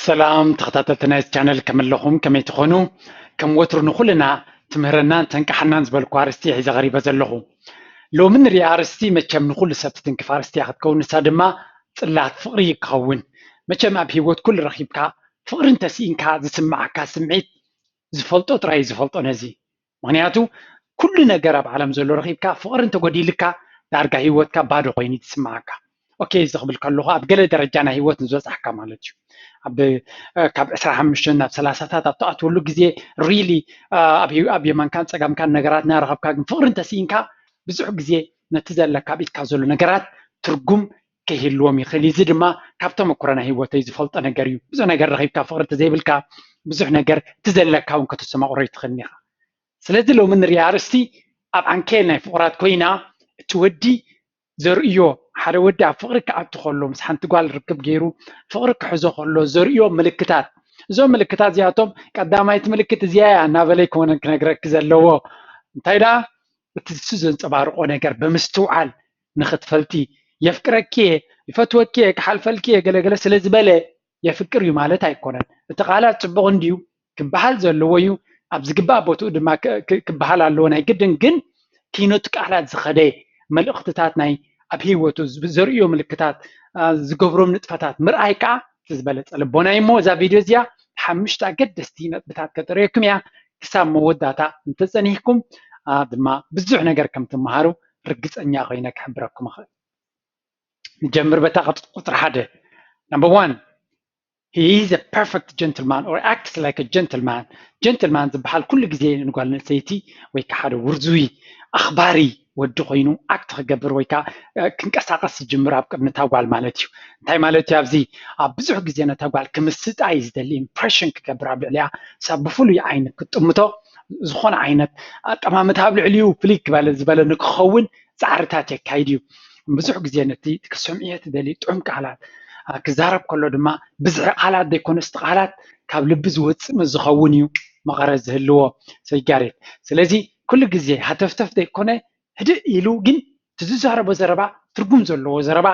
ሰላም ተኸታተልቲ ናይዚ ቻነል፣ ከመይ ኣለኹም? ከመይ ትኾኑ? ከም ወትሩ ንኹልና ትምህረናን ተንቃሓናን ዝበልኩ ኣርእስቲ ሒዘ ቀሪበ ዘለኹ። ሎሚ ንሪኣ ኣርእስቲ መቸም ንኹሉ ሰብ ትትንክፍ ኣርእስቲ እያ ክትከውን። ንሳ ድማ ጽላት ፍቕሪ ክኸውን። መቸም ኣብ ህይወት ኩሉ ረኺብካ ፍቕሪ እንተስኢንካ ዝስምዓካ ስምዒት ዝፈልጦ ጥራይ እዩ ዝፈልጦ ነዚ። ምኽንያቱ ኩሉ ነገር ኣብ ዓለም ዘሎ ረኺብካ ፍቕሪ እንተጎዲልካ ዳርጋ ህይወትካ ባዶ ኮይኑ እዩ ዝስምዓካ። ኦኬ፣ እዚ ክብል ከለኹ ኣብ ገለ ደረጃ ናይ ህይወት ንዝበጻሕካ ማለት እዩ። ኣብ እ፣ ካብ ዕስራ ሓሙሽተ ናብ ሰላሳታት ኣብ ትኣትወሉ ግዜ ሪሊ ኣብ ህይወ- ኣብ የማንካን ጸጋምካን ነገራት እናረኸብካ ግን ፍቕሪ እንተስኢንካ ብዙሕ ግዜ ነቲ ዘለካ ኣብ ኢድካ ዘሎ ነገራት ትርጉም ከይህልዎም ይኽእል እዩ። እዚ ድማ ካብ ተመኩሮ ናይ ህይወተይ ዝፈልጦ ነገር እዩ። ብዙሕ ነገር ረኺብካ ፍቕሪ እንተዘይብልካ ብዙሕ ነገር እቲ ዘለካ እውን ከተስተማቕሮ ኣይትኽእልን ኢኻ። ስለዚ ሎሚ ንሪኣ ኣርእስቲ ኣብ ዓንኬል ናይ ፍቑራት ኮይና እቲ ወዲ ዘርእዮ ሓደ ወዲ ኣብ ፍቕሪ ክኣቱ ከሎ ምስ ሓንቲ ጓል ርክብ ገይሩ ፍቕሪ ክሕዞ ከሎ ዘርእዮ ምልክታት። እዞም ምልክታት እዚኣቶም ቀዳማይቲ ምልክት እዚኣ እያ እናበለ ኣይኮነን ክነግረኪ ዘለዎ። እንታይ ደኣ እቲ እሱ ዘንጸባርቆ ነገር ብምስትውዓል ንኽትፈልጢ፣ የፍቅረኪ እየ፣ ይፈትወኪ እየ፣ ክሓልፈልኪ እየ ገለገለ ስለ ዝበለ የፍቅር እዩ ማለት ኣይኮነን። እቲ ቃላት ጽቡቕ እንድዩ ክበሃል ዘለዎ እዩ። ኣብ ዝግባእ ቦትኡ ድማ ክ- ክ- ክበሃል ኣለዎ ናይ ግድን። ግን ኪኖቲ ቃላት ዝኸደ መልእኽትታት ናይ ኣብ ህይወቱ ዝ- ዘርእዮ ምልክታት፣ አ፣ ዝገብሮም ንጥፈታት ምርኣይ ከኣ እቲ ዝበለጸ ልቦና እዩ። እሞ እዛ ቪድዮ እዚኣ ሓሙሽተ ኣገደስቲ ነጥብታት ከተርእየኩም እያ። ክሳብ መወዳእታ እንተጸኒሕኩም፣ አ፣ ድማ ብዙሕ ነገር ከም ትመሃሩ ርግጸኛ ኮይነ ክሕብረኩም እኽእል። ንጀምር በታ ቁጽ- ቁጽሪ ሓደ። Number one, he is a perfect gentleman or acts like a gentleman. ጀንትልማን ዝበሃል ኩሉ ግዜ ንጓል ኣንስተይቲ ወይ ከዓ ሓደ ውርዙይ ኣኽባሪ ወዲ ኮይኑ ኣክት ክገብር ወይ ከዓ እ፣ ክንቀሳቀስ ዝጅምር ኣብ ቅድሚ እታ ጓል ማለት እዩ። እንታይ ማለት እዩ? ኣብዚ ኣብ ብዙሕ ግዜ ነታ ጓል ክምስጣ እዩ ዝደሊ፣ ኢምፕሬሽን ክገብር ኣብ ልዕሊያ፣ ሳብ ብፍሉይ ዓይኒ ክትጥምቶ፣ ዝኾነ ዓይነት ኣጠማምታ ኣብ ልዕሊኡ ፍልይ ክበለ ዝበለ ንክኸውን ፃዕርታት የካይድ እዩ። ብዙሕ ግዜ ነቲ ክሰምዕዮ ትደሊ ጥዑም ቃላት አ፣ ክዛረብ ከሎ ድማ ብዝሒ ቃላት ዘይኮነስ እቲ ቃላት ካብ ልቢ ዝወፅእ ምስ ዝኸውን እዩ መቐረት ዝህልዎ። ሰይጋሬት ስለዚ ኩሉ ግዜ ሃተፍተፍ ዘይኮነ ህድእ ኢሉ ግን እቲ ዝዛረቦ ዘረባ ትርጉም ዘለዎ ዘረባ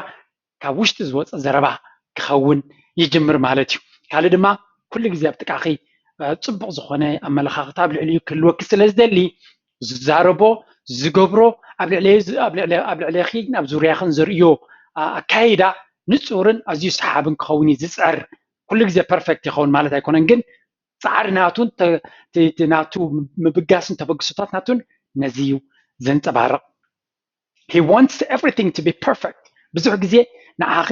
ካብ ውሽጢ ዝወፀ ዘረባ ክኸውን ይጅምር ማለት እዩ። ካልእ ድማ ኩሉ ግዜ ኣብ ጥቃኺ አ፣ ፅቡቕ ዝኾነ ኣመለኻኽታ ኣብ ልዕሊኡ ክህልወኪ ስለ ዝደሊ ዝዛረቦ ዝገብሮ ኣብ ልዕሊ ኣብ ልዕሊ ኣብ ልዕሌኺ ናብ ዙርያኽን ዘርእዮ አ- ኣካይዳ ንጹርን ኣዝዩ ሰሓብን ክኸውን እዩ ዝጽዕር። ኩሉ ግዜ ፐርፌክት ይኸውን ማለት ኣይኮነን፣ ግን ጻዕሪ ናቱን ተ- እቲ- እቲ ናቱ ምብጋስን ተበግሶታት ናቱን ነዚ እዩ ዘንጸባርቕ። He wants everything to be perfect። ብዙሕ ግዜ ንዓኺ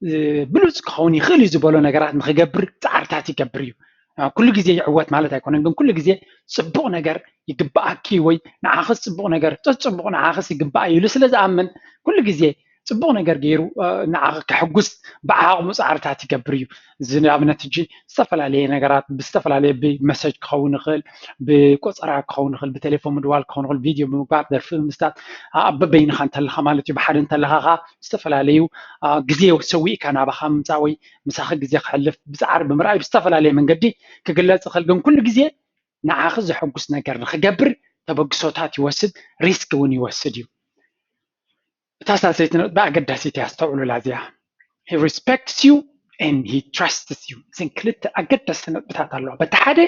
እ፣ ብሉጽ ክኸውን ይኽእል እዩ ዝበሎ ነገራት ንኽገብር ጻዕርታት ይገብር እዩ። እ፣ ኩሉ ግዜ ይዕወት ማለት ኣይኮነን፣ ግን ኩሉ ግዜ ጽቡቕ ነገር ይግባኣኪ ወይ ንዓኽስ ጽቡቕ ነገር ተጽቡቕ ንዓኽስ ይግባኣ ኢሉ ስለ ዝኣምን ኩሉ ግዜ ጽቡቕ ነገር ገይሩ እ፣ ንዓኺ ከሕጉስ ብዓቕሙ ጻዕርታት ይገብር እዩ። እዚ ንኣብነት ሕጂ ዝተፈላለየ ነገራት ብዝተፈላለየ ብመሰጅ ክኸውን ይኽእል፣ ብቆጸራ ክኸውን ይኽእል፣ ብቴሌፎን ምድዋል ክኸውን ይኽእል፣ ቪድዮ ብምግባር ደርፊ ብምስታት ኣብ በበይንኻ እንተለኻ ማለት እዩ። ብሓደ እንተለኻ ከዓ ዝተፈላለዩ አ፣ ግዜ ሰዊእካ ናባኻ ምምፃእ ወይ ምሳኺ ግዜ ክሕልፍ ብፃዕሪ ብምርኣይ ብዝተፈላለየ መንገዲ ክግለፅ ይኽእል። ግን ኩሉ ግዜ ንዓኺ ዘሐጉስ ነገር ንክገብር ተበግሶታት ይወስድ፣ ሪስክ እውን ይወስድ እዩ። እታ ሳልሰይቲ ነጥቢ ኣገዳሲት እያ፣ ኣስተውዕሉላ እዚኣ። He respects you and he trusts you። እዘን ክልተ ኣገደስቲ ነጥብታት ኣለዋ። በቲ ሓደ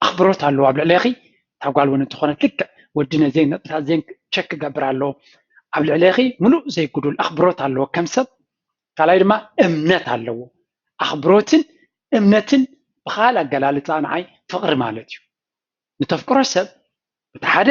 ኣኽብሮት ኣለዎ ኣብ ልዕሌኺ። እታ ጓል እውን እንተኾነት ልክዕ ወዲ ነዘን ነጥብታት እዘን ቸክ ክገብር ኣለዎ። ኣብ ልዕሌኺ ምሉእ ዘይጉዱል ኣኽብሮት ኣለዎ ከም ሰብ። ካልኣይ ድማ እምነት ኣለዎ። ኣኽብሮትን እምነትን ብኻል ኣገላልፃ ንዓይ ፍቕሪ ማለት እዩ። ንተፍቅሮ ሰብ እቲ ሓደ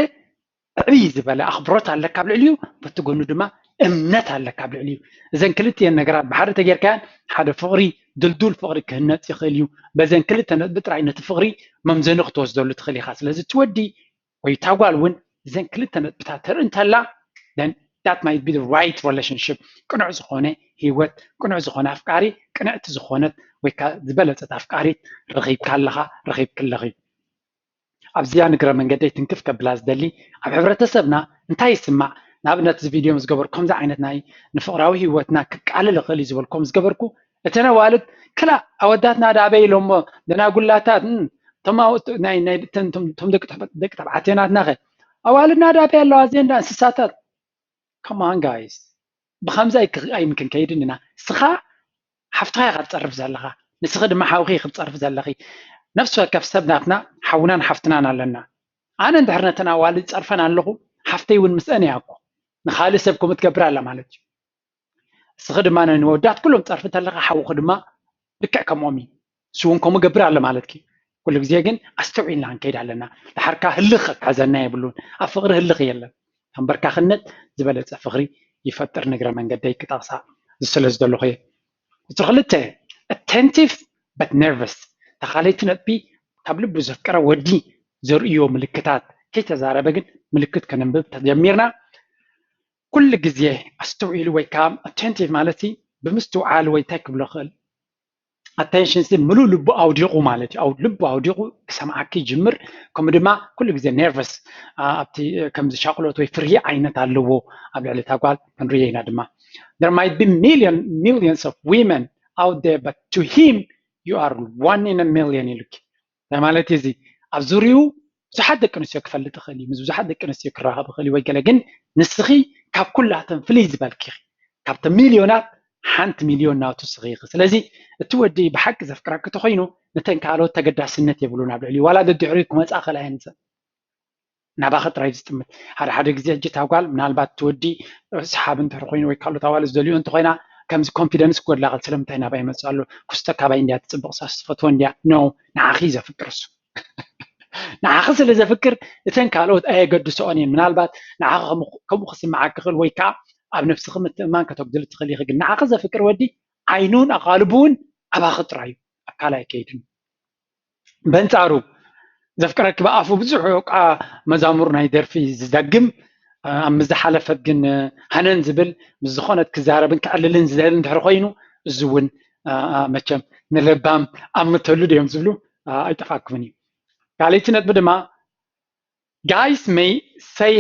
ዕብይ ዝበለ ኣኽብሮት ኣለካ ኣብ ልዕሊኡ፣ በቲ ጎኑ ድማ እምነት ኣለካ ኣብ ልዕሊኡ። እዘን ክልቲኤን ነገራት ብሓደ ተጌርካያን ሓደ ፍቕሪ ድልዱል ፍቕሪ ክህነፅ ይኽእል እዩ። በዘን ክልተ ነጥቢ ጥራይ ነቲ ፍቕሪ መምዘኒ ክትወስደሉ ትኽእል ኢኻ። ስለዚ እቲ ወዲ ወይ እታ ጓል እውን እዘን ክልተ ነጥብታት ተርኢ እንተላ then that might be the right relationship። ቅኑዕ ዝኾነ ህይወት፣ ቅኑዕ ዝኾነ ኣፍቃሪ፣ ቅንዕቲ ዝኾነት ወይ ከዓ ዝበለፀት ኣፍቃሪት ረኺብካ ኣለኻ፣ ረኺብኪ ኣለኺ። ኣብዚኣ ንግረ መንገደይ ትንክፍ ከብላ ዝደሊ ኣብ ሕብረተሰብና እንታይ ይስማዕ? ንኣብነት እዚ ቪድዮ ምስ ገበርኩ ከምዚ ዓይነት ናይ ንፍቕራዊ ህይወትና ክቃልል ይኽእል እዩ ዝበልኩም ምስ ገበርኩ እተን ኣዋልድ ክላእ ኣወዳትና ዳ ኣበይ ኢሎሞ ደናጉላታት እም፣ እቶም ኣው- ናይ ናይ እተን- እቶም እቶም ደቂ ተባ- ደቂ ተባዕትዮ ናትና ኸ ኣዋልድና ዳ ኣበይ ኣለዋ እዚአን ዳ እንስሳታት። Come on guys፣ ብኸምዚ ኣይክ- ኣይምክን ከይድን ኢና። እስኻ ሓፍትኻ ኢኻ ትጸርፍ ዘለኻ። ንስኺ ድማ ሓውኺ ክትፀርፊ ዘለኺ። ነፍሲ ወከፍ ሰብ ናትና ሓውናን ሓፍትናን ኣለና። ኣነ እንድሕር ነተን ኣዋልድ ፀርፈን ኣለኹ፣ ሓፍተይ እውን ምስአን እያ እኮ። ንኻልእ ሰብ ከምኡ ትገብር ኣላ ማለት እዩ። እስኺ ድማ ንወዳት ኩሎም ፀርፊ እንተለኻ ሓውኺ ድማ ልክዕ ከምኦም እዩ። እሱ እውን ከምኡ ገብር ኣሎ ማለትኪ። ኩሉ ግዜ ግን ኣስተውዒልና ክንከይድ ኣለና። ድሓርካ ህልኽ ክሕዘና የብሉን። ኣብ ፍቕሪ ህልኽ የለን። ተንበርካኽነት ዝበለፀ ፍቕሪ ይፈጥር። ንግረ መንገደይ ክጠቕሳ ስለ ዝደለኹ እየ። ቁፅሪ ክልተ፣ attentive but nervous። ተኻለይቲ ነጥቢ፣ ካብ ልቡ ዘፍቀረ ወዲ ዘርእዮ ምልክታት፣ ከይተዛረበ ግን ምልክት ከነንብብ ተጀሚርና። ኩሉ ግዜ ኣስተውዒሉ ወይ ከዓ attentive ማለት ብምስትውዓል ወይ እንታይ ክብሎ ክእል፣ attention ሲ ምሉእ ልቡ ኣውዲቑ ማለት እዩ። ኣው ልቡ ኣውዲቑ ክሰምዓኪ ይጅምር። ከምኡ ድማ ኩሉ ግዜ nervous ኣብቲ ከምዚ ሻቕሎት ወይ ፍርሂ ዓይነት ኣለዎ ኣብ ልዕሊ እታ ጓል ክንርኢ ኢና ድማ። There might be million millions of women out there, but to him you are one in a million ኢሉኪ። እንታይ ማለት እዩ እዚ? ኣብ ዙሪኡ ብዙሓት ደቂ ኣንስትዮ ክፈልጥ ይኽእል እዩ፣ ምስ ብዙሓት ደቂ ኣንስትዮ ክራኸብ ይኽእል እዩ ወይ ገለ፣ ግን ንስኺ ካብ ኩላተን ፍልይ ዝበልኪ ኢኺ። ካብቲ ሚልዮናት ሓንቲ ሚልዮን ናቱ ስኺ ኢኺ። ስለዚ እቲ ወዲ ብሓቂ ዘፍቅረኪ ተኾይኑ ነተን ካልኦት ተገዳስነት የብሉን ኣብ ልዕሊኡ። ዋላ ደድሕሪኡ ክመፃ ክእል ኣየንፅን። ናባኺ ጥራይ ዝጥምት። ሓደ ሓደ ግዜ ሕጂ እታ ጓል ምናልባት እቲ ወዲ ሰሓቢ እንድሕር ኮይኑ ወይ ካልኦት ኣዋልድ ዝደልዮ እንተኾይና ከምዚ ኮንፊደንስ ክጎድላ ክእል። ስለምንታይ ናባይ ይመፅእ ኣሎ? ክስተ ካባይ እንድያ ትፅብቕ፣ ሳስ ትፈትዎ እንድያ? ኖ፣ ንዓኺ እዩ ዘፍቅር እሱ። ንዓኺ ስለ ዘፍቅር እተን ካልኦት ኣየገድስኦን እየን። ምናልባት ንዓኺ ከምኡ ክስምዓኪ ክእል ወይ ከዓ ኣብ ነብስኺ ምትእምማን ከተጉድሊ ትኽእሊ ኢኺ። ግን ንዓኺ ዘፍቅር ወዲ ዓይኑን ኣቓልቡን ኣባኺ ጥራይ እዩ፣ ኣብ ካልእ ኣይከይድን። በንጻሩ ዘፍቅረኪ ብኣፉ ብዙሕ ቃ መዛሙር ናይ ደርፊ ዝደግም ኣብ ምስ ዝሓለፈት ግን ሃነን ዝብል ምስ ዝኾነት ክዛረብን ክዕልልን ዝደሊ እንድሕር ኮይኑ እዚ እውን መቸም ንለባም ኣምተሉ ድዮም ዝብሉ ኣይጠፋኩምን እዩ። ካልኣይቲ ነጥቢ ድማ guys may say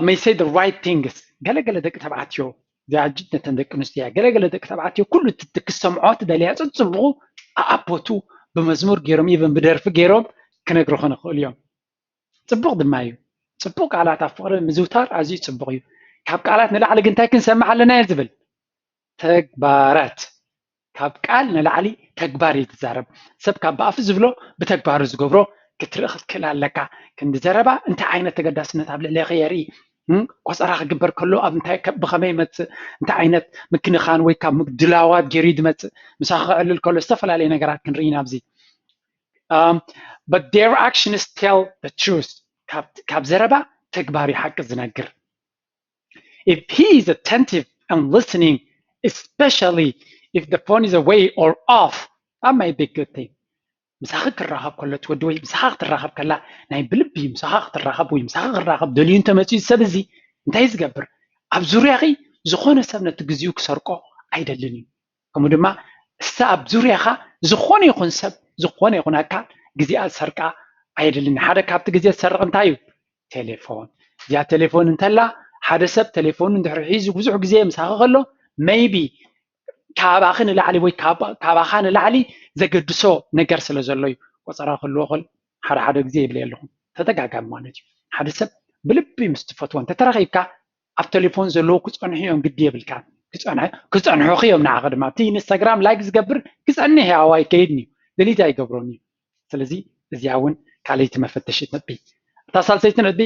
may say the right things። ገለገለ ደቂ ተባዕትዮ ዛጅት ነተን ደቂ ኣንስትዮ ገለገለ ደቂ ተባዕትዮ ኩሉ ክሰምዖ ትደልያ ፅፅብቑ ኣኣፖቱ ብመዝሙር ገይሮም ኢቨን ብደርፊ ገይሮም ክነግርኹ ንኽእል እዮም። ፅቡቕ ድማ እዩ። ፅቡቕ ቃላት ኣብ ፍቕሪ ምዝውታር ኣዝዩ ፅቡቕ እዩ። ካብ ቃላት ንላዕሊ ግን እንታይ ክንሰምዕ ኣለና እየ ዝብል ተግባራት። ካብ ቃል ንላዕሊ ተግባር እዩ ዝዛረብ። ሰብ ካብ ብኣፉ ዝብሎ ብተግባሩ ዝገብሮ ክትርኢ ክትክእል ኣለካ። ክንዲ ዘረባ እንታይ ዓይነት ተገዳስነት ኣብ ልዕሌኺ የርኢ? ቆፀራ ክግበር ከሎ ኣብ እንታይ ብኸመይ ይመፅእ? እንታይ ዓይነት ምክንኻን ወይ ካብ ድላዋት ገይሩ ድመፅእ? ምሳኺ ክዕልል ከሎ ዝተፈላለዩ ነገራት ክንርኢ ኢና ኣብዚ። But their actions tell the truth። ካብ ዘረባ ተግባር እዩ ሓቂ ዝነግር። If he is attentive and listening, especially if the phone is away or off, that might be a good thing. ምሳኺ ክራኸብ ከሎ እቲ ወዲ ወይ ምሳኻ ክትራኸብ ከላ ናይ ብልቢ ምሳኻ ክትራኸብ ወይ ምሳኻ ክራኸብ ደልዩ እንተመፅኡ ሰብ እዚ እንታይ ዝገብር? ኣብ ዙርያኺ ዝኾነ ሰብ ነቲ ግዚኡ ክሰርቆ ኣይደልን እዩ። ከምኡ ድማ እሳ ኣብ ዙርያኻ ዝኾነ ይኹን ሰብ ዝኾነ ይኹን ኣካል ግዚኣ ዝሰርቃ ኣይደልን። ሓደ ካብቲ ግዜ ዝሰርቕ እንታይ እዩ? ቴሌፎን። እዚኣ ቴሌፎን እንተላ ሓደ ሰብ ቴሌፎኑ እንድሕር ሒዙ ብዙሕ ግዜ ምሳኺ ከሎ maybe ካባኺ ንላዕሊ ወይ ካባኻ ንላዕሊ ዘገድሶ ነገር ስለ ዘሎ እዩ። ቆፀራ ክህልዎ ክእል ሓደ ሓደ ግዜ ይብል ኣለኹም ተደጋጋሚ ማለት እዩ። ሓደ ሰብ ብልቢ ምስ ትፈትዎ እንተተራኺብካ ኣብ ቴሌፎን ዘለዉ ክፀንሑ እዮም ግዲ የብልካ። ክፀንሑኺ እዮም ንዓኺ ድማ እቲ ኢንስታግራም ላይክ ዝገብር ክፀንሕ እየ ኣዋይ ከይድን እዩ ደሊት ኣይገብሮን እዩ። ስለዚ እዚኣ እውን ካልኣይቲ መፈተሺት ነጥቢ። እታ ሳልሰይቲ ነጥቢ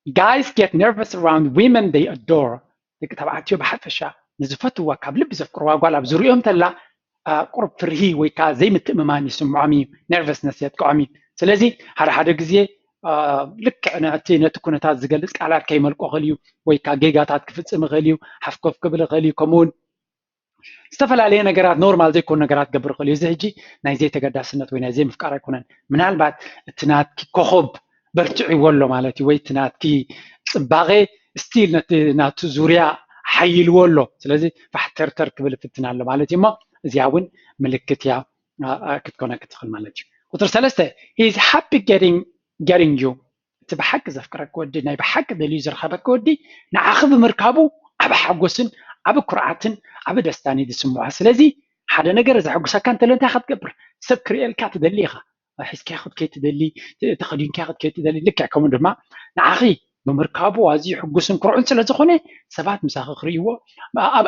guys get nervous around women they adore። ደቂ ተባዕትዮ ብሓፈሻ ንዝፈትዋ ካብ ልቢ ዘፍቅርዋ ጓል ኣብ ዙሪኦም ተላ ቁሩብ ፍርሂ ወይ ከዓ ዘይምትእምማን ይስምዖም እዩ። ነርቨስነስ የጥቅዖም እዩ። ስለዚ ሓደ ሓደ ግዜ ልክዕ ነቲ ነቲ ኩነታት ዝገልፅ ቃላት ከይመልቆ ይኽእል እዩ ወይ ከዓ ጌጋታት ክፍፅም ይኽእል እዩ። ሓፍኮፍ ክብል ይኽእል እዩ። ከምኡውን ዝተፈላለየ ነገራት ኖርማል ዘይኮኑ ነገራት ክገብር ይኽእል እዩ። እዚ ሕጂ ናይ ዘይተገዳስነት ወይ ናይ ዘይምፍቃር ኣይኮነን። ምናልባት እቲ ናትኪ ኮኾብ በርትዕዎ ኣሎ ማለት እዩ ወይ እቲ ናትኪ ፅባቐ ስቲል ነቲ ናቱ ዙርያ ሓይልዎ ኣሎ። ስለዚ ፋሕተርተር ክብል ይፍትን ኣሎ ማለት እዩ እሞ እዚኣ እውን ምልክት እያ ክትኮነኪ ትኽእል ማለት እዩ። ቁፅሪ ሰለስተ he is happy getting getting you። እቲ ብሓቂ ዘፍቅረኪ ወዲ ናይ ብሓቂ ደልዩ ዝረኸበኪ ወዲ ንዓኺ ብምርካቡ ዓብ ሓጎስን ዓብ ኩርዓትን ዓብ ደስታን እዩ ዝስምዖ። ስለዚ ሓደ ነገር ዘሐጉሰካ እንተሎ እንታይ ኢኻ ትገብር? ሰብ ክርእየልካ ትደሊ ኢኻ። ሒዝካዮ ክትከይድ ትደሊ፣ ተኸዲንካዮ ክትከይድ ትደሊ። ልክዕ ከምኡ ድማ ንዓኺ ብምርካቡ ኣዝዩ ሕጉስን ኩርዑን ስለ ዝኾነ ሰባት ምሳኺ ክርእይዎ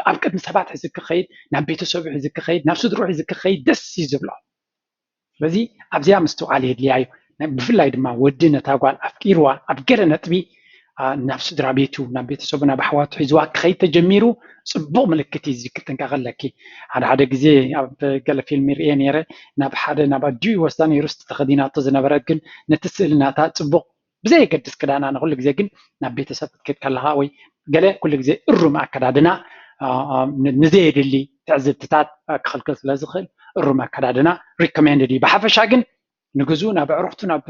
ኣብ ቅድሚ ሰባት ሒዙ ክኸይድ፣ ናብ ቤተሰቡ ሒዙ ክኸይድ፣ ናብ ስድርኡ ሒዙ ክኸይድ ደስ እዩ ዝብሎ። ስለዚ ኣብዚኣ ምስትውዓል የድልያ እዩ። ብፍላይ ድማ ወዲ ነታ ጓል ኣፍቂርዋ ኣብ ገለ ነጥቢ ናብ ስድራ ቤቱ ናብ ቤተሰቡ ናብ ኣሕዋቱ ሒዝዋ ክኸይድ ተጀሚሩ ጽቡቕ ምልክት እዩ። እዚ ክትጥንቀቕ ኣለኪ። ሓደ ሓደ ግዜ ኣብ ገለ ፊልም ይርኤ ነይረ። ናብ ሓደ ናብ ኣዲኡ ይወስዳ ነይሩ። ተኸዲናቶ ዝነበረት ግን ነቲ ስእሊ ናታ ጽቡቕ ብዘየገድስ ክዳና ንኩሉ ግዜ ግን ናብ ቤተሰብ ክትከድ ከለኻ ወይ ገለ ኩሉ ግዜ እሩም ኣከዳድና ንዘየድሊ ትዕዝብትታት ክኽልክል ስለ ዝኽእል እሩም ኣከዳድና recommended እዩ። ብሓፈሻ ግን ንግዝኡ ናብ ኣዕሩኽቱ ናብ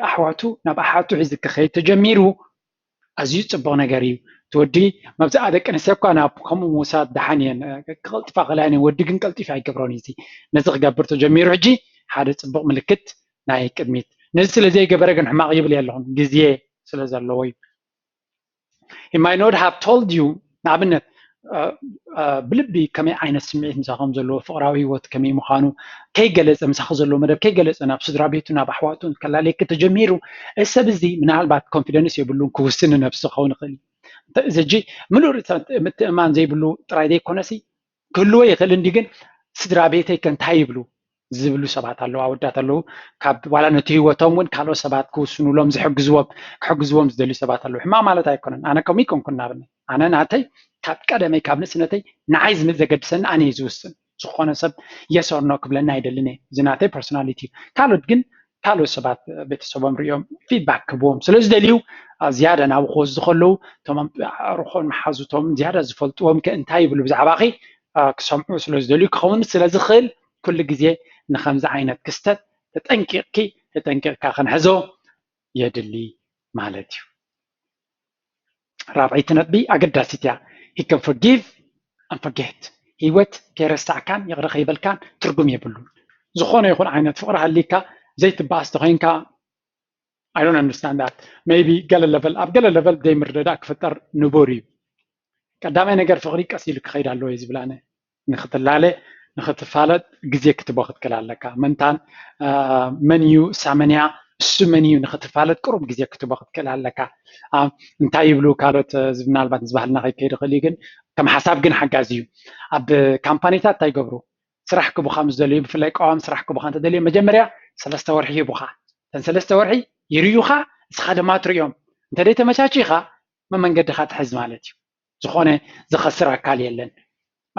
ኣሕዋቱ ናብ ኣሓቱ ሒዙ ክኸይድ ተጀሚሩ ኣዝዩ ጽቡቕ ነገር እዩ። ትወዲ መብዛኣ ደቂ ኣንስትዮ እኳ ናብ ከምኡ ምውሳድ ደሓን እየን ክቐልጥፋ ክእላ እየን። ወዲ ግን ቀልጢፉ ኣይገብሮን እዩ። ነዚ ክገብር ተጀሚሩ ሕጂ ሓደ ጽቡቕ ምልክት ናይ ቅድሚት ነዚ ስለ ዘይገበረ ግን ሕማቕ ይብል የለኹም ግዜ ስለ ዘለዎ እዩ። He might not have told you ንኣብነት ብልቢ ከመይ ዓይነት ስምዒት ምሳኹም ዘለዎ ፍቕራዊ ህይወት ከመይ ምዃኑ ከይገለፀ ምሳኹ ዘለዎ መደብ ከይገለፀ ናብ ስድራ ቤቱ ናብ ኣሕዋቱ ከላለየኪ ተጀሚሩ እዚ ሰብ እዚ ምናልባት confidence የብሉን ክውስን ነብሱ ክኸውን ይኽእል እዩ። እዚ ሕጂ ምሉእ ምትእማን ዘይብሉ ጥራይ ዘይኮነሲ ክህልዎ ይኽእል እንዲ ግን ስድራ ቤተይ ከ እንታይ ይብሉ ዝብሉ ሰባት ኣለዉ ኣወዳት ኣለዉ ካብ ዋላ ነቲ ህይወቶም እውን ካልኦት ሰባት ክውስኑሎም ዝሕግዝዎም ክሕግዝዎም ዝደልዩ ሰባት ኣለዉ ሕማቅ ማለት ኣይኮነን ኣነ ከምኡ ይኮንኩ እናብኒ ኣነ ናተይ ካብ ቀደመይ ካብ ንእስነተይ ንዓይ ዝምል ዘገድሰኒ ኣነ እዩ ዝውስን ዝኾነ ሰብ yes or no ክብለኒ ኣይደልን እየ እዚ ናተይ personality እዩ ካልኦት ግን ካልኦት ሰባት ቤተሰቦም ሪኦም feedback ክህብዎም ስለ ዝደልዩ ዝያዳ ናብኡ ክወስዱ ከለዉ እቶም ኣዕሩኾን መሓዙቶም ዝያዳ ዝፈልጥዎም ከ እንታይ ይብሉ ብዛዕባኺ ክሰምዑ ስለ ዝደልዩ ክኸውን ስለ ዝኽእል ኩሉ ግዜ ንከምዚ ዓይነት ክስተት ተጠንቂቕኪ ተጠንቂቕካ ክንሕዞ የድሊ ማለት እዩ። ራብዐይቲ ነጥቢ ኣገዳሲት እያ። He can forgive and forget። ህይወት ከይረሳዕካን ይቕረ ከይበልካን ትርጉም የብሉን። ዝኾነ ይኹን ዓይነት ፍቕሪ ሃሊካ ዘይትበኣስ ተኾይንካ I don't understand that. Maybe ገለ level ኣብ ገለ level ዘይምርድዳእ ክፍጠር ንቡር እዩ። ቀዳማይ ነገር ፍቕሪ ቀስ ኢሉ ክኸይድ ኣለዎ እዩ ዝብል ኣነ። ንክትላለ ንክትፋለጥ ግዜ ክትቦ ክትክል ኣለካ። መንታን መን እዩ ሳመንያ እሱ መን እዩ ንክትፋለጥ ቅሩብ ግዜ ክትቦ ክትክል ኣለካ። እንታይ ይብሉ ካልኦት ምናልባት ዝበሃልና ከይከይድ ይኽእል እዩ ግን ከም ሓሳብ ግን ሓጋዚ እዩ። ኣብ ካምፓኒታት እንታይ ይገብሩ ስራሕ ክቡኻ ምስ ደልዩ ብፍላይ ቀዋሚ ስራሕ ክቡኻ እንተደልዩ መጀመርያ ሰለስተ ወርሒ ይቡኻ እተን ሰለስተ ወርሒ ይርዩኻ እስኻ ድማ ትርእዮም እንተደይ ተመቻቺኻ መመንገድኻ ትሕዝ ማለት እዩ ዝኾነ ዝኸስር ኣካል የለን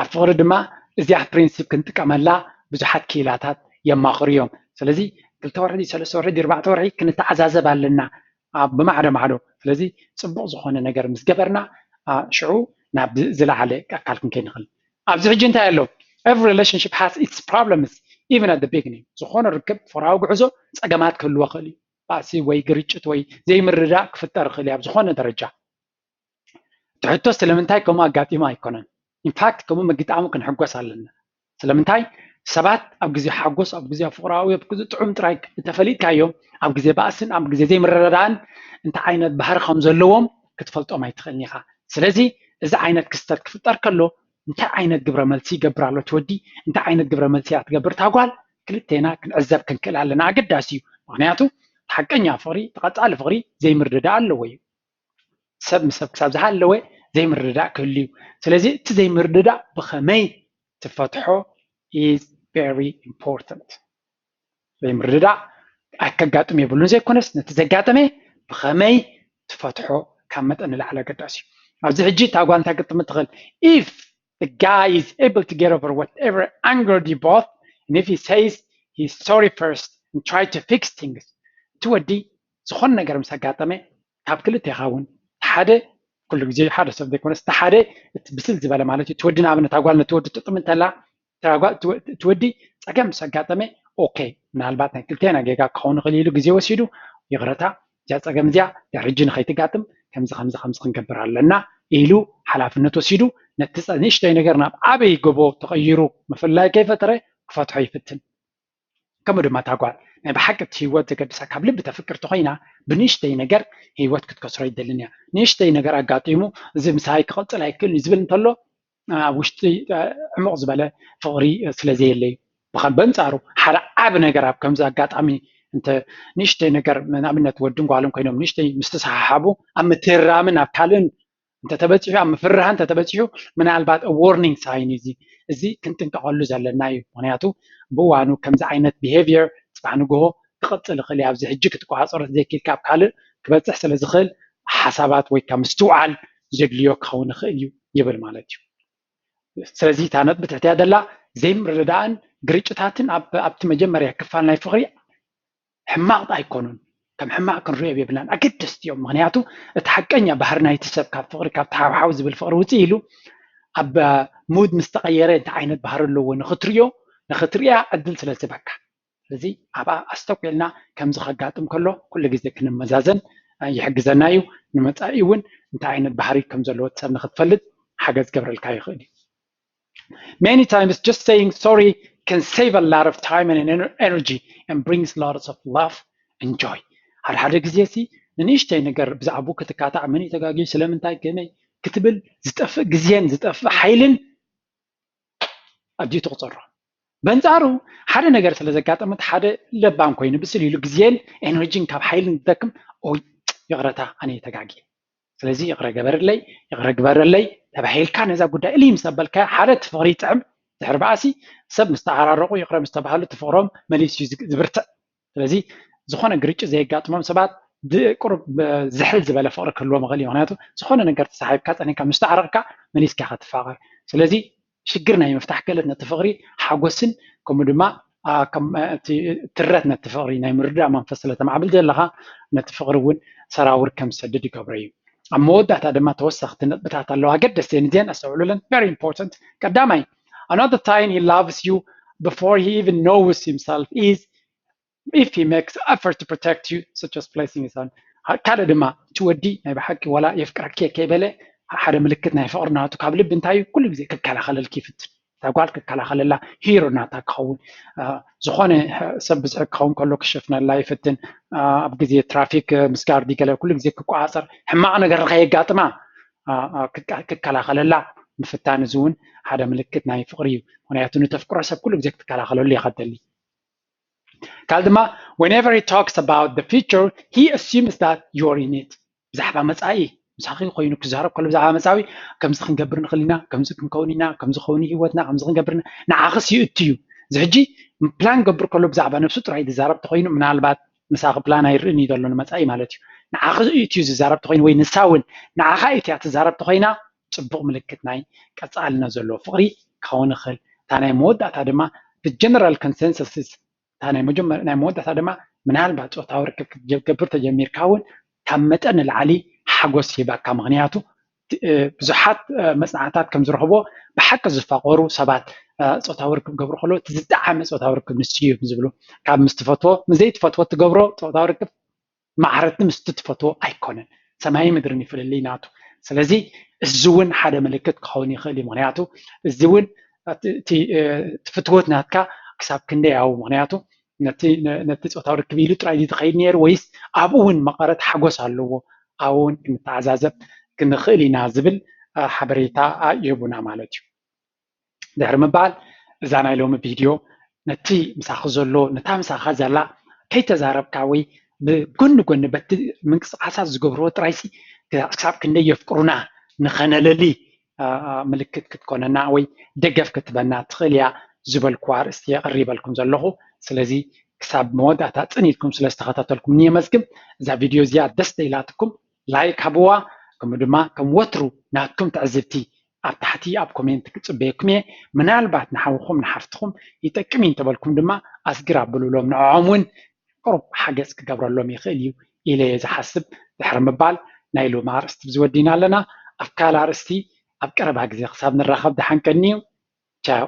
ኣብ ፍቕሪ ድማ እዚኣ ፕሪንሲፕ ክንጥቀመላ ብዙሓት ክኢላታት የማኽሩ እዮም ስለዚ ክልተ ወርሒ ሰለስተ ወርሒ ኣርባዕተ ወርሒ ክንተዓዛዘብ ኣለና ብማዕዶ ማዕዶ ስለዚ ፅቡቕ ዝኾነ ነገር ምስ ገበርና ሽዑ ናብ ዝለዓለ ኣካል ክንከይ ንኽእል ኣብዚ ሕጂ እንታይ ኣሎ every relationship has its problems even at the beginning ዝኾነ ርክብ ፍራዊ ጉዕዞ ፀገማት ክህልዎ ክእል እዩ ባእሲ ወይ ግርጭት ወይ ዘይምርዳእ ክፍጠር ይኽእል እዩ ኣብ ዝኾነ ደረጃ ትሕቶ ስለምንታይ ከምኡ ኣጋጢሙ ኣይኮነን ኢንፋክት ከምኡ ምግጣሙ ክንሕጎስ ኣለና ስለምንታይ ሰባት ኣብ ግዜ ሓጎስ ኣብ ግዜ ፍቕራዊ ኣብ ግዜ ጥዑም ጥራይ እንተፈሊጥካዮም ኣብ ግዜ ባእስን ኣብ ግዜ ዘይምረዳዳእን እንታይ ዓይነት ባህሪ ከም ዘለዎም ክትፈልጦም ኣይትኽእልን ኢኻ ስለዚ እዚ ዓይነት ክስተት ክፍጠር ከሎ እንታይ ዓይነት ግብረ መልሲ ይገብር ኣሎ ትወዲ እንታይ ዓይነት ግብረ መልሲ እያ ትገብር ታጓል ክልቴና ክንዕዘብ ክንክእል ኣለና ኣገዳሲ እዩ ምክንያቱ ሓቀኛ ፍቕሪ ተቐፃሊ ፍቕሪ ዘይምርድዳእ ኣለዎ እዩ ሰብ ምስ ሰብ ክሳብ ዝሃለወ ዘይምርድዳእ ክህሉ እዩ ስለዚ እቲ ዘይምርድዳእ ብኸመይ ትፈትሖ is very important ዘይምርድዳእ ኣከጋጥም የብሉን ዘይኮነስ ነቲ ዘጋጠመ ብኸመይ ትፈትሖ ካብ መጠን ንላዕሊ ኣገዳሲ እዩ ኣብዚ ሕጂ እታ ጓል እንታይ ክትጥምት ትኽእል if the guy is able to get over whatever angered you both and if he says he's sorry first and try to fix things እቲ ወዲ ዝኾነ ነገር ምስ ኣጋጠመ ካብ ክልቴኻ እውን ሓደ ኩሉ ግዜ ሓደ ሰብ ዘይኮነስ እቲ ሓደ እቲ ብስል ዝበለ ማለት እዩ እቲ ወዲ ንኣብነት ኣጓል ነቲ ወዲ ትጥም እንተላ እቲ ወዲ ፀገም ምስ ኣጋጠመ ኦኬ ምናልባት ናይ ክልቴና ጌጋ ክኸውን ይኽእል ኢሉ ግዜ ወሲዱ ይቕረታ እዚኣ ፀገም እዚኣ ድሕሪ ሕጂ ንኸይትጋጥም ከምዚ ከምዚ ከምዚ ክንገብር ኣለና ኢሉ ሓላፍነት ወሲዱ ነቲ ንእሽተይ ነገር ናብ ዓበይ ጎቦ ተቐይሩ ምፍላይ ከይፈጠረ ክፈትሖ ይፍትን ከምኡ ድማ እታ ጓል ናይ ብሓቂ እቲ ህይወት ዘገድሳ ካብ ልቢ ተፍቅር ተኾይና ብንእሽተይ ነገር ህይወት ክትከስሮ ኣይደልን እያ። ንእሽተይ ነገር ኣጋጢሙ እዚ ምሳይ ክቕፅል ኣይክእልን እዩ ዝብል እንተሎ ኣብ ውሽጢ ዕሙቕ ዝበለ ፍቕሪ ስለ ዘየለ እዩ። ብኣንፃሩ ሓደ ዓቢ ነገር ኣብ ከምዚ ኣጋጣሚ እንተ ንእሽተይ ነገር ንኣብነት ወድን ጓልን ኮይኖም ንእሽተይ ምስ ተሰሓሓቡ ኣብ ምትህራምን ኣብ ካልእን እንተተበፂሑ ኣብ ምፍርራህ እንተተበፂሑ ምናልባት warning sign እዚ እዚ ክንጥንቀቐሉ ዘለና እዩ። ምክንያቱ ብእዋኑ ከምዚ ዓይነት behavior ፅባሕ ንግሆ ክቐፅል ይኽእል እዩ። ኣብዚ ሕጂ ክትቆፃፀሮ ዘይክኢልካ ኣብ ካልእ ክበፅሕ ስለ ዝኽእል ሓሳባት ወይ ከዓ ምስትውዓል ዘድልዮ ክኸውን ይኽእል እዩ ይብል ማለት እዩ። ስለዚ እታ ነጥቢ ትሕትያ ደላ ዘይምርድዳእን ግርጭታትን ኣብቲ መጀመርያ ክፋል ናይ ፍቕሪ ሕማቕ ኣይኮኑን። ከም ሕማቕ ክንሪኦም የብልናን፣ ኣገደስቲ እዮም። ምክንያቱ እቲ ሓቀኛ ባህሪ ናይቲ ሰብ ካብ ፍቕሪ ካብ ተሓውሓው ዝብል ፍቕሪ ውፅእ ኢሉ ኣብ mood ምስ ተቐየረ እንታይ ዓይነት ባህሪ ኣለዎ ንክትሪኦ ንክትሪኣ ዕድል ስለ ዝህበካ። ስለዚ ኣብኣ ኣስተውዒልና ከምዚ ከጋጥም ከሎ ኩሉ ግዜ ክንመዛዘን ይሕግዘና እዩ። ንመፃኢ እውን እንታይ ዓይነት ባህሪ ከም ዘለዎ ሰብ ንክትፈልጥ ሓገዝ ገብረልካ ይኽእል እዩ። Many times just saying sorry can save a lot of time and energy and brings lots of love and joy. ሓደ ሓደ ግዜ ሲ ንንእሽተይ ነገር ብዛዕባኡ ክትካታዕ መን እዩ ተጋጊዩ ስለምንታይ ከመይ ክትብል ዝጠፍእ ግዜን ዝጠፍእ ሓይልን ኣድዩ ትቁፀሮ። በንፃሩ ሓደ ነገር ስለ ዘጋጠመት ሓደ ለባም ኮይኑ ብስል ኢሉ ግዜን ኤነርጂን ካብ ሓይልን ዝደክም ኦይ ይቕረታ ኣነ ተጋጊ ስለዚ ይቕረ ገበርለይ ይቕረ ግበረለይ ተባሂልካ ነዛ ጉዳይ እልይ ምስ ኣበልካ ሓደ እቲ ፍቕሪ ይጥዕም። ድሕሪ በኣሲ ሰብ ምስ ተዓራረቑ ይቕረ ምስ ተባሃሉ እቲ ፍቕሮም መሊስ እዩ ዝብርትዕ። ስለዚ ዝኾነ ግርጭ ዘየጋጥሞም ሰባት ቁሩብ ዝሕል ዝበለ ፍቕሪ ክህልዎም ይኽእል እዩ። ምክንያቱ ዝኾነ ነገር ተሳሒብካ ፀኒካ ምስ ተዓረቕካ መሊስካ ኢኻ ትፋቐር። ስለዚ ሽግር ናይ ምፍታሕ ክእለት ነቲ ፍቕሪ ሓጎስን ከምኡ ድማ ትረት ነቲ ፍቕሪ ናይ ምርዳእ መንፈስ ስለተማዕብል ዘለኻ ነቲ ፍቕሪ እውን ሰራውር ከም ዝሰድድ ይገብሮ እዩ። ኣብ መወዳእታ ድማ ተወሰኽቲ ነጥብታት ኣለዋ ኣገደስቲ እየን እዚአን ኣስተውዕሉለን very important። ቀዳማይ another time he loves you before he even knows himself is if he makes effort to protect you such as placing his hand ካልእ ድማ እቲ ወዲ ናይ ብሓቂ ዋላ የፍቅረኪ ከይበለ ሓደ ምልክት ናይ ፍቕሪ ናቱ ካብ ልቢ እንታይ እዩ ኩሉ ግዜ ክከላኸለልኪ ይፍትን። እታ ጓል ክከላኸለላ ሂሮ ናታ ክኸውን ዝኾነ ሰብ ብዝሒ ክኸውን ከሎ ክሸፍነላ ይፍትን። ኣብ ግዜ ትራፊክ ምስ ጋርዲ ገለ ኩሉ ግዜ ክቆፃፀር ሕማቕ ነገር ንኸየጋጥማ ክከላኸለላ ምፍታን እዚ እውን ሓደ ምልክት ናይ ፍቕሪ እዩ። ምክንያቱ ንተፍቅሮ ሰብ ኩሉ ግዜ ክትከላኸለሉ ኢኻ ትደሊ። ካልእ ድማ whenever he talks about the future he assumes that you're in it ብዛዕባ መፃኢ ምሳኺ ኮይኑ ክዛረብ ከሎ ብዛዕባ መፃኢ ከምዚ ክንገብር ንኽእል ኢና ከምዚ ክንከውን ኢና ከምዚ ኸውን ህይወትና ከምዚ ክንገብር ኢና ንዓኽስ ይእቱ እዩ። እዚ ሕጂ ፕላን ገብር ከሎ ብዛዕባ ነብሱ ጥራይ ዝዛረብ ተኮይኑ ምናልባት ምሳኺ ፕላን ኣይርእን እዩ ዘሎ ንመፃኢ ማለት እዩ። ንዓኺ ይእቱ እዩ ዝዛረብ ተኮይኑ ወይ ንሳ እውን ንዓኻ እዩ እያ ትዛረብ ተኮይና ፅቡቕ ምልክት ናይ ቀፃልነት ዘለዎ ፍቕሪ ክኸውን ይኽእል። እታ ናይ መወዳእታ ድማ ብጀነራል ኮንሰንሰስ እታ ናይ መወዳእታ ድማ ምናልባት ፆታዊ ርክብ ክትገብር ተጀሚርካ እውን ካብ መጠን ንላዕሊ ሓጎስ ይህበካ። ምክንያቱ ብዙሓት መፅናዕታት ከም ዝረኽቦ ብሓቂ ዝፋቀሩ ሰባት ፆታዊ ርክብ ገብሩ ከለዉ እቲ ዝጠዓመ ፆታዊ ርክብ ንሱ እዩ ዝብሉ። ካብ ምስ ትፈትዎ ምስ ዘይትፈትዎ ትገብሮ ፆታዊ ርክብ ማዕረቲ ምስቲ ትፈትዎ ኣይኮነን። ሰማይ ምድርን ይፍልልይ ናቱ። ስለዚ እዚ እውን ሓደ ምልክት ክኸውን ይኽእል እዩ። ምክንያቱ እዚ እውን እቲ ፍትወት ናትካ ክሳብ ክንደይ ኣው ምክንያቱ ነቲ ፆታዊ ርክብ ኢሉ ጥራይ ዝትኸይድ ነይሩ ወይስ ኣብኡ እውን መቐረት ሓጎስ ኣለዎ ኣብኡ እውን ክንተዓዛዘብ ክንኽእል ኢና ዝብል ሓበሬታ ይህቡና ማለት እዩ። ድሕሪ ምባል እዛ ናይ ሎሚ ቪድዮ ነቲ ምሳኺ ዘሎ ነታ ምሳኻ ዘላ ከይተዛረብካ ወይ ብጎኒ ጎኒ በቲ ምንቅስቃሳት ዝገብርዎ ጥራይሲ ክሳብ ክንደይ የፍቅሩና ንኸነለሊ ምልክት ክትኮነና ወይ ደገፍ ክትበና ትኽእል እያ ዝበልኩዋ ኣርእስቲ የቕሪበልኩም ዘለኹ። ስለዚ ክሳብ መወዳእታ ፅን ኢልኩም ስለ ዝተኸታተልኩም ንየመስግን። እዛ ቪድዮ እዚኣ ደስ ተኢላትኩም ላይክ ሃብዋ። ከምኡ ድማ ከም ወትሩ ናትኩም ትዕዝብቲ ኣብ ታሕቲ ኣብ ኮሜንት ክፅበየኩም እየ። ምናልባት ንሓውኹም ንሓፍትኹም ይጠቅም እዩ እንተበልኩም ድማ ኣስግር ኣብሉሎም ንዕዖም እውን ቅሩብ ሓገዝ ክገብረሎም ይኽእል እዩ ኢለ እየ ዝሓስብ። ድሕሪ ምባል ናይ ሎሚ ኣርእስቲ ብዝወዲና ኣለና። ኣብ ካልእ ኣርእስቲ ኣብ ቀረባ ግዜ ክሳብ ንራኸብ ደሓን ቀንዩ። ቻው።